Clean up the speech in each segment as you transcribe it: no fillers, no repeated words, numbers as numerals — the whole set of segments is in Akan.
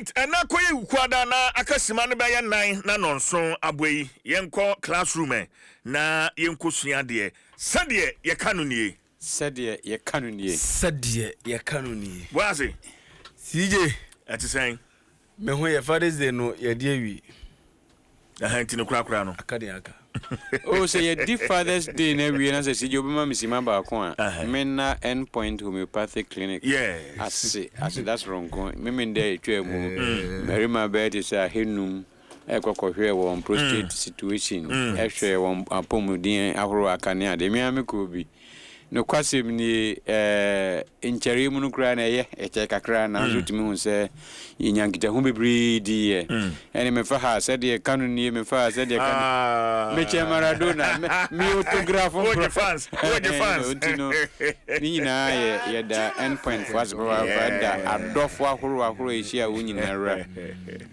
Right, ɛna kɔyɛ Wukuada na aka sima no bɛyɛ 4 na 7 aboa yi, yɛnkɔ classroom ɛ na yɛnkɔ sua adeɛ. Sɛdeɛ yɛka no nie. Sɛdeɛ yɛka no nie. Sɛdeɛ yɛka no nie. Boase. CJ. Ɛte sɛn? Me ho yɛ. Father's Day no yɛde awie. Ɛhɛn nti no korakora no. Aka deɛ aka. Oh, sɛ yɛdi Father's Day no awie na sɛ CJ wobɛma me sima baako a, menna End Point Homeopathic Clinic ase, aseda soronko. Memenda a ɛtwaa mu, mmarima bɛyɛ te sɛ ahanum ɛkɔ kɔhwɛɛ wɔn prostate situation, ɛhwɛɛ wɔn apɔmuden ahorow aka ne adeɛ. Me ara mekɔɔ bi. Nokwasɛm nie, ɛɛ, nkyɛree mu no koraa na ɛyɛ, ɛkyɛe kakra, nanso wotumi hu sɛ yɛnya nkitaho bebree diiɛ. Ɛne mefa ha sɛdeɛ ɛka no nie, mefa ha sɛdeɛ ɛka no. Mekyɛn Maradona, me, me autograph Wogye fans, wogye fans. Nti no, ne nyinaa yɛ, yɛda Endpoint fo ase papaapa, da adɔfo ahorow ahorow a yɛhyia wɔn nyinaa wura.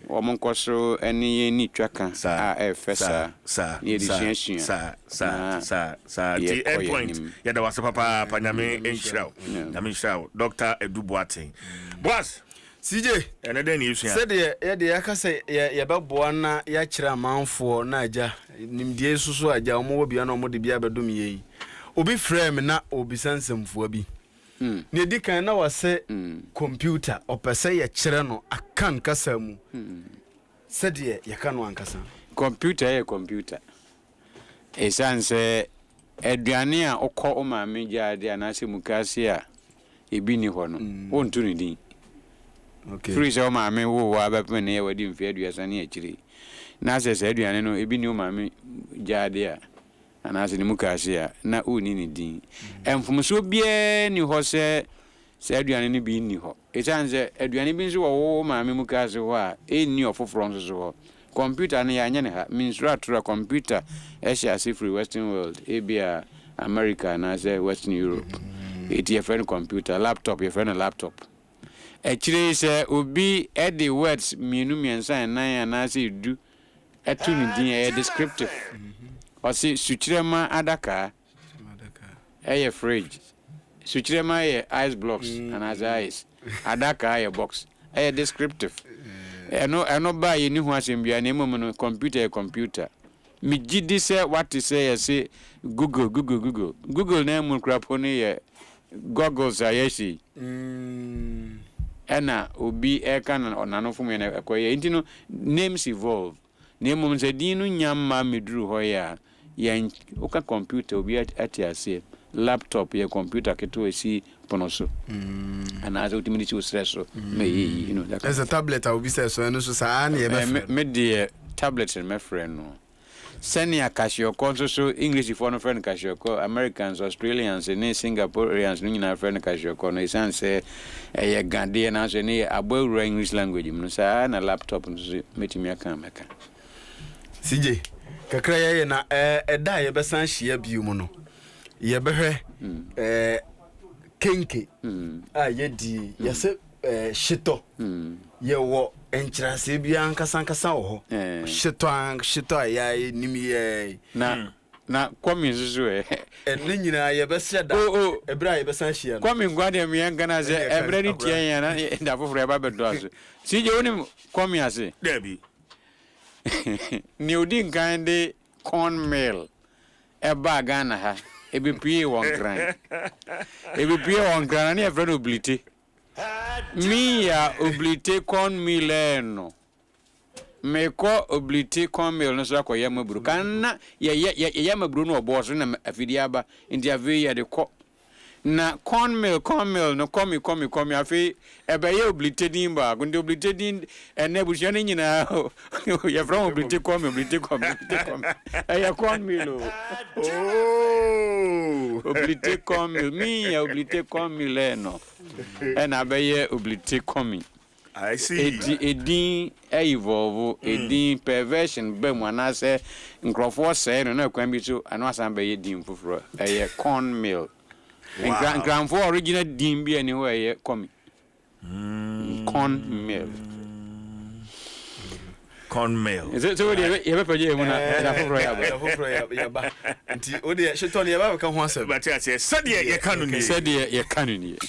Wɔn nkɔso ne yɛn nni twaka a ɛyɛ fɛ saa, na yɛde suasua na yɛkɔ yɛn anim. Yɛda wo ase papaapa. Nyame nhyira wo, Nyame nhyira wo, Dr. Edu Boateng. Boas. CJ. Ɛnɛ dɛn ne yɛsua? Sɛdeɛ yɛde yɛaka sɛ yɛbɛboa na yɛakyerɛ amanfoɔ na agya nimdeɛ yi soso agya wɔn wɔ bia na wɔn de bi abɛdom yɛn yi. Obi frɛɛ me na ɔrebisa nsɛmfua bi. Nea edi kan na wase kɔmputa, ɔpɛ sɛ yɛkyerɛ no Akan kasa mu sɛdeɛ yɛka no ankasa. Kɔmputa yɛ kɔmputa. Esiane sɛ aduane a wokɔ wo maame gyaade anaasɛ mukaase a ebi nni hɔ no, wonto no din. Firi sɛ wo maame woo wo ara bɛpem nnɛ yi a wadi mfeɛ 30 ne akyire yi, na sɛ saa aduane no ebi nni wo maame gyaade a, anaasɛ ne mukaase a, na wonni ne din. Mfomsoɔ biara nni hɔ sɛ saa aduane no bi nni hɔ. Ɛsiane sɛ aduane bi nso wɔ wo maame mukaase hɔ a, ɛnni ɔfoforɔ nso so hɔ. Kɔmputa no, yɛanyɛ no ha. Mensuro atoro a, kɔmputa hyɛ ase firi Western world, ebia America anaasɛ Western Europe. Enti yɛfrɛ no kɔmputa. Laptop, yɛfrɛ no laptop. Akyire yi sɛ obi de words mmienu, mmiɛnsa, nnan anaasɛ du to ne din a, ɛyɛ descriptive. Ɔse sukyerɛma adakaa ɛyɛ fridge, sukyerɛma yɛ ice blocks anaasɛ ice, adakaa yɛ box. Ɛyɛ descriptive. Ɛno ɛno ba a yɛnni ho asɛm biara na mmom no computer yɛ computer. Megye di sɛ woate sɛ yɛse Google, Google, Google. Google no ara mu koraa po no yɛ goggles a yɛahyɛ yi. Ɛna obi reka no n'ano fom yɛ na ɛkɔyɛ. Nti no, names evolve. Na mmom sɛ din no nya mma mmɛduru hɔ yɛ a, yɛn, woka computer obi ate aseɛ. Laptop yɛ computer ketewa a ɛsi pono so. Anaasɛ wotumi de si wo serɛ so ma ɛyɛ yie. You know, that kind Ɛsɛ of tablet a obi sɛ so ɛno nso saa ara na yɛbɛfrɛ no. Me deɛ tablet na mɛfrɛ no. Sɛnea kwashiorkor nso so, Englishfoɔ no frɛ no kwashiorkor, Americans, Australians ne Singaporeans no nyinaa frɛ no kwashiorkor no, ɛsiane sɛ ɛyɛ Ga deɛ nanso ɛno yɛ abɔ awura English language mu no, saa ara na laptop nso so mɛtumi aka a mɛka. CJ, kakra yɛyɛ na ɛda a yɛbɛsan ahyia bio mu no, yɛbɛhwɛ kenke a yɛdi, yɛsɛ hyetɔ, yɛwɔ nkyerɛaseɛ bi ankasa ankasa wɔ hɔ. Hyetɔ an hyetɔ a yɛnim yɛ. Na na kɔmi nso so ɛ. Ɛne nyinaa yɛbɛhyɛ da ɛberɛ a yɛbɛsan ahyia no. Kɔmi nkoa deɛ meɛ nka na sɛ ɛberɛ no tia yɛn na da foforɔ yɛba bɛtoa so. CJ, wonim kɔmi ase? Daabi. Nea odi nkan de corn mill ɛbaa Ghana ha, ɛbɛpuee wɔ Nkran. Ɛbɛpuee wɔ Nkran na ne yɛfrɛ no oblite. Me ya oblite corn mill ɛɛ no. Mekɔ oblite corn mill no so akɔyɛ amaburo. Kan na yɛyɛ yɛyɛ amaburo no wɔ bɔɔ so na afidie aba nti afei yɛde kɔ. Na corn mill corn mill no kɔmi kɔmi kɔmi afei ɛbɛyɛ oblite din baako nti oblite din ɛnɛ abusua no nyinaa yɛfrɛ wɔn oblite kɔmi oblite kɔmi oblite kɔmi ɛyɛ corn mill o. Oh! Oblite corn mill mi yɛ oblite corn mill ɛɛ no ɛna abɛyɛ oblite kɔmi. I see. Edi edin evolve, edin perversion ba mu anaasɛ nkurɔfoɔ sɛe no na kwan bi so ɛno asan bɛyɛ din foforɔ. Ɛyɛ corn mill. Nkra Wow. Nkranfoɔ original din bi ani hɔ a ɛyɛ kɔmi. Corn mill. Corn mill. Sɛ wo deɛ yɛbɛpɛgya yɛ mu na da foforɔ yɛ aba. Da foforɔ yɛba. Nti wo deɛ hyetɔ no yɛba bɛka ho asɛm. Bɛte aseɛ sɛdeɛ yɛka no nie. Sɛdeɛ yɛka no nie.